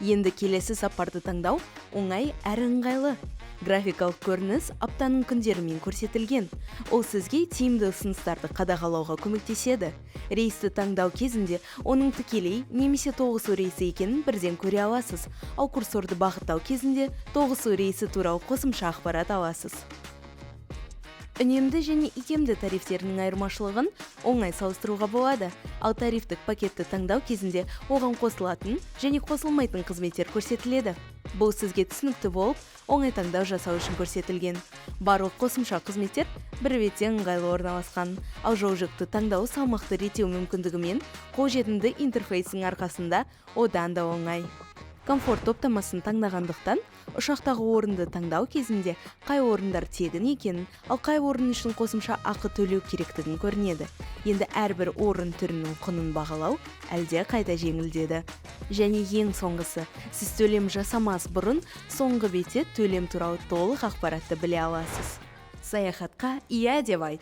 Енді келесі сапарды таңдау оңай әрі ыңғайлы. Графикалық көрініс аптаның күндерімен көрсетілген. Ол сізге тиімді ұсыныстарды қадағалауға көмектеседі. Рейсті таңдау кезінде оның тікелей немесе тоғысу рейсі екенін бірден көре аласыз, ал курсорды бағыттау кезінде тоғысу рейсі туралы қосымша ақпарат аласыз. Үнемді және икемді тарифтерінің айырмашылығын оңай салыстыруға болады, ал тарифтік пакетті таңдау кезінде оған қосылатын және қосылмайтын қызметтер көрсетіледі. Бұл сізге түсінікті болып, оңай таңдау жасау үшін көрсетілген. Барлық қосымша қызметтер бір бетте ыңғайлы орналасқан, ал жолжүкті таңдау салмақты реттеу мүмкіндігімен қолжетімді интерфейстің арқасында одан да оңай. Комфорт топтамасын таңдағандықтан, ұшақтағы орынды таңдау кезінде қай орындар тегін екенін, ал қай орын үшін қосымша ақы төлеу керектігін көрінеді. Енді әрбір орын түрінің құнын бағалау әлде қайда жеңілдеді. Және ең соңғысы, сіз төлем жасамас бұрын соңғы бетте төлем туралы толық ақпаратты біле аласыз. Саяхатқа иә деп айт.